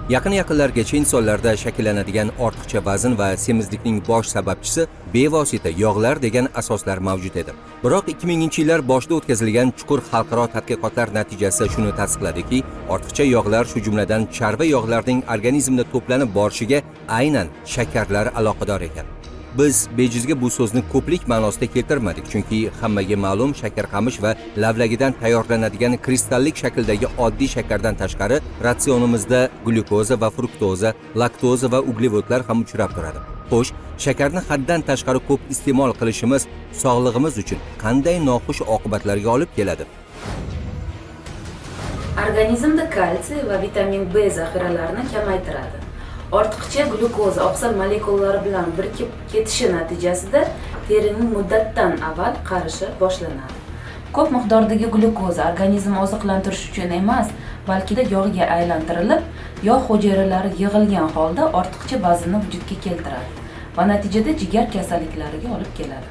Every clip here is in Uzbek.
Yaqin-yaqinlargacha insonlarda shakllanadigan ortiqcha vazn va semizlikning bosh sababchisi bevosita yog'lar degan asoslar mavjud edi. Biroq 2000-yillar boshida o'tkazilgan chuqur xalqaro tadqiqotlar natijasi shuni tasdiqladiki, ortiqcha yog'lar, shu jumladan chorva yog'larining organizmda to'planib borishiga aynan shakarlar aloqador ekan. Biz bejizga bu so'zni ko'plik ma'nosida keltirmadik, chunki hammaga ma'lum shakarqamish va lavlagidan tayyorlanadigan kristallik shakldagi oddiy shakardan tashqari ratsionimizda glyukoza va fruktoza, laktoza va uglevodlar ham uchrab turadi. Xo'sh, shakarni haddan tashqari ko'p iste'mol qilishimiz sog'lig'imiz uchun qanday noxush oqibatlarga olib keladi? Organizmda kalsiy va vitamin B zaxiralarini kamaytiradi. Ortiqcha glyukoza oqsil molekulalari bilan birikib ketishi natijasida terining muddatdan avval qarishi boshlanadi. Ko'p miqdordagi glyukoza organizm oziqlantirish uchun emas, balki yog'ga aylantirilib, yog' hujayralari yig'ilgan holda ortiqcha vaznni vujudga keltiradi va natijada jigar kasalliklariga olib keladi.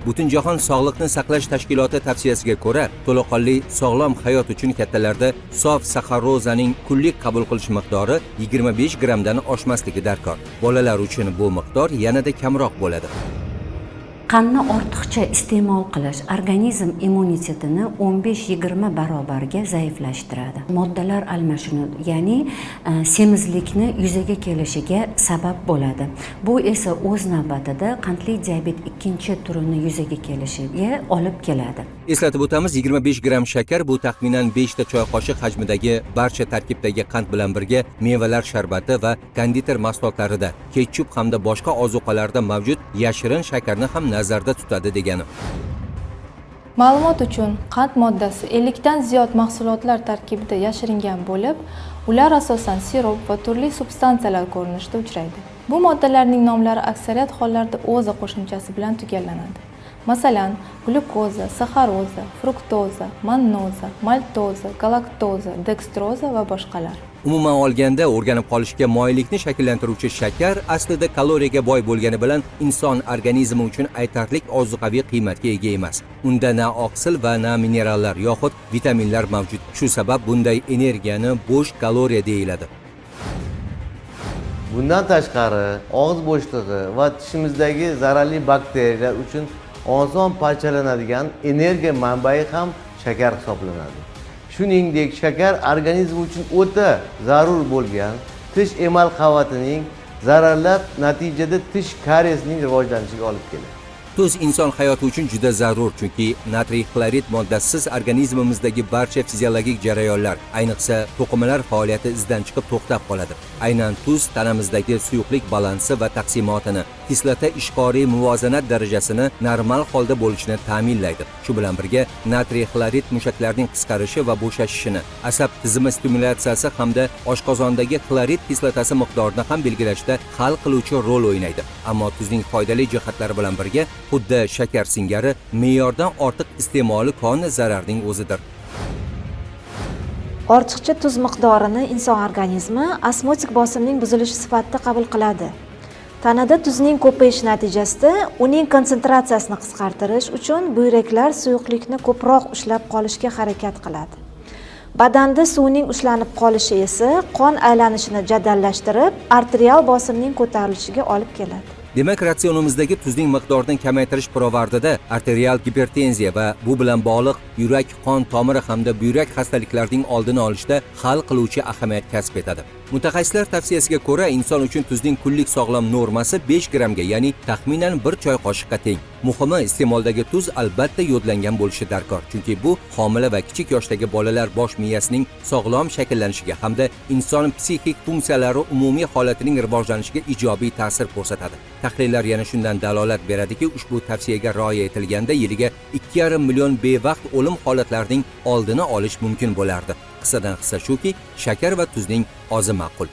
Butunjahon sog'liqni saqlash tashkiloti tavsiyasiga ko'ra, to'laqonli sog'lom hayot uchun kattalarda sof saxarozaning kunlik qabul qilish miqdori 25 grammdan oshmasligi darkor. Bolalar uchun bu miqdor yanada kamroq bo'ladi. Qandni ortiqcha iste'mol qilish organizm immunitetini 15-20 barobarga zaiflashtiradi. Moddalar almashinuvi, ya'ni semizlikni yuzaga kelishiga sabab bo'ladi. Bu esa o'z navbatida qandli diabet ikkinchi turini yuzaga kelishiga olib keladi. Eslatib o'tamiz, 25 gramm shakar bu taxminan 5 ta choy qoshiq hajmidagi barcha tarkibdagi qand bilan birga mevalar sharbati va konditer mahsulotlarida, ketchup hamda boshqa ozuqalarda mavjud yashirin shakarni ham nazarda tutadi degani. Ma'lumot uchun, qand moddasi 50 dan ziyod mahsulotlar tarkibida yashiringan bo'lib, ular asosan sirop va turli substansiyalar ko'rinishida uchraydi. Bu moddalarning nomlari aksariyat hollarda oza qo'shimchasi bilan tugallanadi. Masalan, glyukoza, saxaroza, fruktoza, mannoza, maltoza, galaktoza, dekstroza va boshqalar. Umuman olganda, o'rganib qolishga moyillikni shakllantiruvchi shakar aslida kaloriyaga boy bo'lgani bilan inson organizmi uchun aytarlik ozuqaviy qiymatga ega emas. Unda na oqsil va na minerallar yoxud vitaminlar mavjud. Shu sabab bunday energiyani bo'sh kaloriya deyiladi. Bundan tashqari, og'iz bo'shlig'i va tishimizdagi zararli bakteriyalar uchun oson parchalanadigan energiya manbai ham shakar hisoblanadi. Shuningdek, shakar organizm uchun o'ta zarur bo'lgan tish emal qavatining zararlab, natijada tish kariyesining rivojlanishiga olib keladi. Tuz inson hayoti uchun juda zarur, chunki natriy xlorid moddasisiz organizmimizdagi barcha fiziologik jarayonlar, ayniqsa to'qimalar faoliyati izdan chiqib, to'xtab qoladi. Aynan tuz tanamizdagi suyuqlik balansi va taqsimotini, kislota ishqoriy muvozanat darajasini normal holda bo'lishini ta'minlaydi. Shu bilan birga natriy xlorid mushaklarning qisqarishi va bo'shashishini, asab tizimi stimulyatsiyasi hamda oshqozondagi xlorid kislotasi miqdorini ham belgilashda hal qiluvchi rol o'ynaydi. Ammo tuzning foydali jihatlari bilan birga, xuddi shakar singari me'yordan ortiq iste'moli koni zararning o'zidir. Ortiqcha tuz miqdorini inson organizmi osmotik bosimning buzilishi sifatida qabul qiladi. Tanada tuzning ko'payishi natijasida uning konsentratsiyasini qisqartirish uchun buyraklar suyuqlikni ko'proq ushlab qolishga harakat qiladi. Badanda suvning ushlanib qolishi esa qon aylanishini jadallashtirib, arterial bosimning ko'tarilishiga olib keladi. Demak, ratsionimizdagi tuzning miqdorini kamaytirish pirovardida arterial gipertenziya va bu bilan bog'liq yurak qon tomiri hamda buyrak xastaliklarining oldini olishda hal qiluvchi ahamiyat kasb etadi. Mutaxassislar tavsiyasiga ko'ra, inson uchun tuzning kunlik sog'lom normasi 5 grammga, ya'ni taxminan 1 choy qoshiqqa teng. Muhimi, iste'moldagi tuz albatta yodlangan bo'lishi darkor, chunki bu homila va kichik yoshdagi bolalar bosh miyasining sog'lom shakllanishiga hamda inson psixik funksiyalari umumiy holatining rivojlanishiga ijobiy ta'sir ko'rsatadi. Tahlillar yana shundan dalolat beradiki, ushbu tavsiyaga rioya etilganda yiliga 2,5 million bevaqt o'lim holatlarining oldini olish mumkin bo'lardi. Qissadan hissa shuki, shakar va tuzning ozi ma'qul.